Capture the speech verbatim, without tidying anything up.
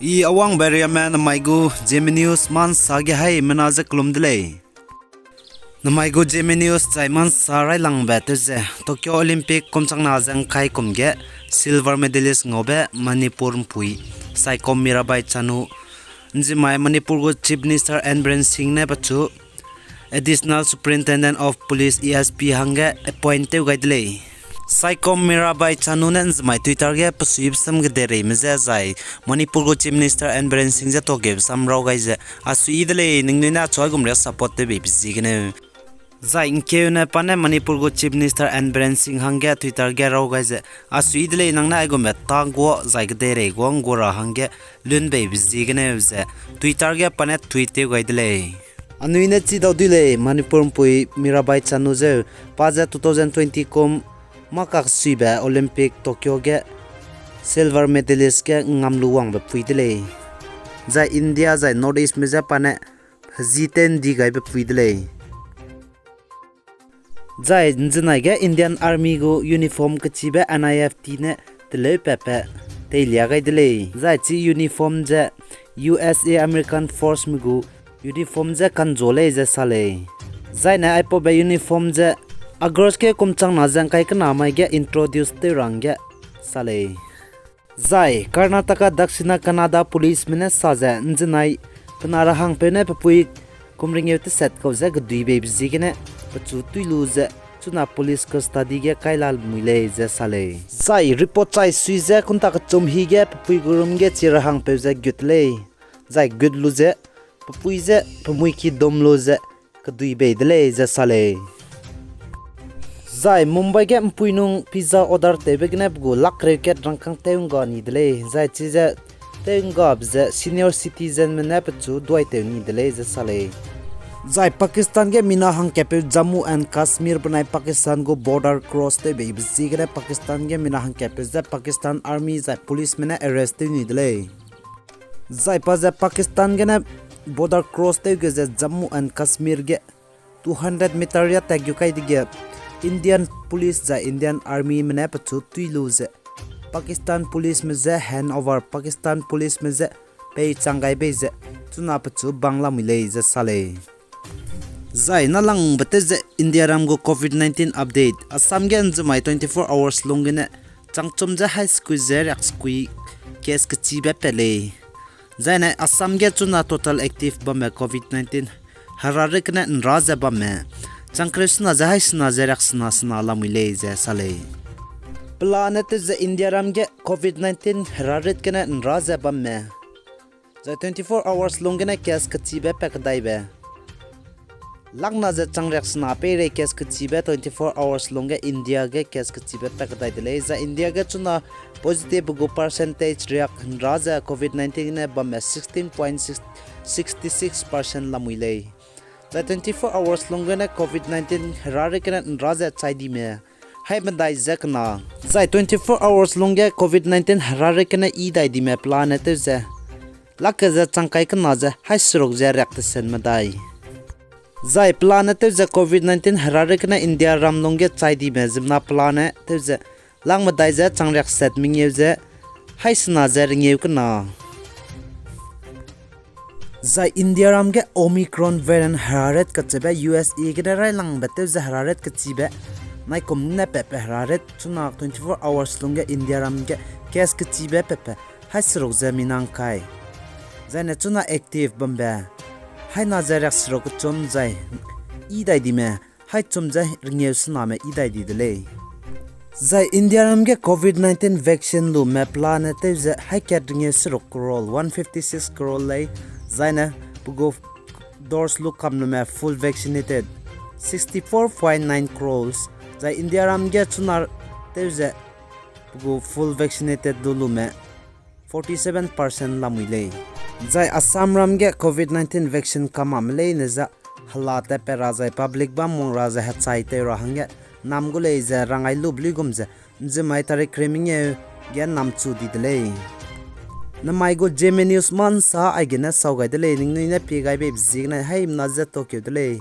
I Awangbe Riame, namai gu Zeme News ma nsa ge haimena ze kelum de lei. Namai gu Zeme News chai ma nsa railangbe tew ze, Tokyo Olympic kum changna ze ngkai kum ge silver medalist ngaube Manipur ’mpui Saikom Mirabai Chanu, nzimai Manipur gu Chief Minister N Biren Singh ne pechu Additional Superintendent of Police, A S P, hangge appoint tew gai de lei. Saikom Mirabai Chanu ne nzimai Twitter ge pesuibe sam kedereime je zai Manipur gu Chief Minister N Biren Singh je tokeu sam raw gai ze, a sui de lei, ningnui ne achu aigum ria support tew beibe ziegeneu. Zai ngkeune pa ne Manipur gu Chief Minister N Biren Singh hangge Twitter ge raw gai ze, a sui de lei, nang ne aigumbe tâ guâ zai kedeirei guâ nggua ra hangge lun beibe ziegeneu ze, Twitter ge pa ne tweet tew gai de lei. Anui ne chidau dui lei, Manipur ’mpui Mirabai Chanu zeu, pa ze two thousand twenty kum mâ kaksuibe Olympic Tokyo ge silver medalist ge ngam lu wangbe pui de lei. Zai India zai North Eastme je pa ne hezi tew ’ndi gaibe pui de lei. Zai nzenai ge Indian Army gu uniform kechibe N I F T ne teleupape teilia gai de lei. Zai chi uniform ze U S A American Forceme gu uniform je kanzua lei ze sa lei. Zaine aipaube uniform ze August ge kum changna ze ngkai kena mai ge introduce tew ra hangge sa lei. Zai Karnataka Dakshina Kannada Policeme ne sa ze nzenai pena rahangpeu ne pepui kum rengeu teset kau ze kedui beibe ziegene pechu tui lu ze chuna police custody ge kai la mui lei ze sa lei. Zai report chai sui ze kunta kechum hi ge pepui gu rum ge chi rahangpeu ze gut lei. Zai gut lu ze pepui ze pemui ki dum lu ze kedui bei de lei ze sa lei. Zai Mumbai ge ’mpuinung pizza order tewbe gene pe gu lak reu kat rangkâng tew ’ngga ni de lei. Zai chize tew ’nggabe ze senior citizenme ne pechu duai tew ni de lei ze sa lei. Zai Pakistan ge mina hangkatpeu Jammu and Kashmir benai Pakistan gu border cross tew beibe ziegene Pakistan ge mina hangkatpeu ze Pakistan Army zai policeme ne arrest tew ni de lei. Zai pa ze Pakistan gene border cross tew ge ze Jammu and Kashmir ge two hundred meter riâ tat gu kai dege Indian police zai Indian Armyme ne pechu tui lu ze Pakistan policeme je hand over, Pakistan policeme je peichang gai bei ze chuna pechu bang lamui lei ze sa lei. Zai nâlangbe tew ze Indiaram gu covid nineteen update. Assam ge nzumai twenty-four hours lung gene changchum ze haî sekui ze riak sekui case kechibe pat lei. Zaine Assam ge chuna total active bamme covid nineteen herarit gene nra ze bamme changkereu sena ze haî sena ze riak sena sena lamui lei ze sa lei. Pelane tew ze Indiaram ge covid nineteen herarit gene nra ze bamme zai twenty-four hours lung gene case kechibe pat kedaibe lakna ze changriak sena peirei case kechibe twenty-four hours lung ge India ge case kechibe pat kedai de lei. Zai India ge chuna positive gu percentage riak nra ze covid nineteen gene bamme sixteen point six, sixty-six percent lamui lei. Zai twenty-four hours lung gene covid nineteen herarit gene nra ze chai dime haî medai ze kena. Zai twenty-four hours lung ge covid nineteen herarit gene yi dai dime pelane tew ze lakge ze changkai kena ze haî seruk ze riak tesen medai. Zai pelane tew ze covid nineteen herarit gene Indiaram lung ge chai dime ziemmena pelane tew ze lak medai ze changriak set mengeu ze haî sena ze rengeu kena. Zai Indiaram ge Omicron variant herarit kacheube U S A gene railangbe tew ze herarit kechibe naikum ne patbe herarit chuna twenty-four hours lung ge Indiaram ge case kechibe patbe haî seruk ze mina ngkai. Zaine chuna active bambe haî na ze riak seruk kechum zai yi dai dime haî chum ze rengeu sename yi dai di de lei. Zai Indiaram ge covid nineteen vaccine lume pelane tew ze haî kat rengeu seruk crore, one fifty-six crore lei. Zaine pe gu dose lu kam lume full vaccinated sixty-four point nine crores. Zai Indiaram ge chuna tew ze pe gu full vaccinated lu lume forty-seven percent lamui lei. Zai Assamram ge covid nineteen vaccine kamame leine ze hela tatpat ra zai public bam wang ra ze hechai tew ra hangge nam gu lei ze rangai lube luigum ze nzumai tarik rei mengeu ge namchu di de lei. Namai gu Zeme News ma nsa aigene sau gai de lei, ningnui ne pie gai beibe ziegene haimena ze tokeu de lei.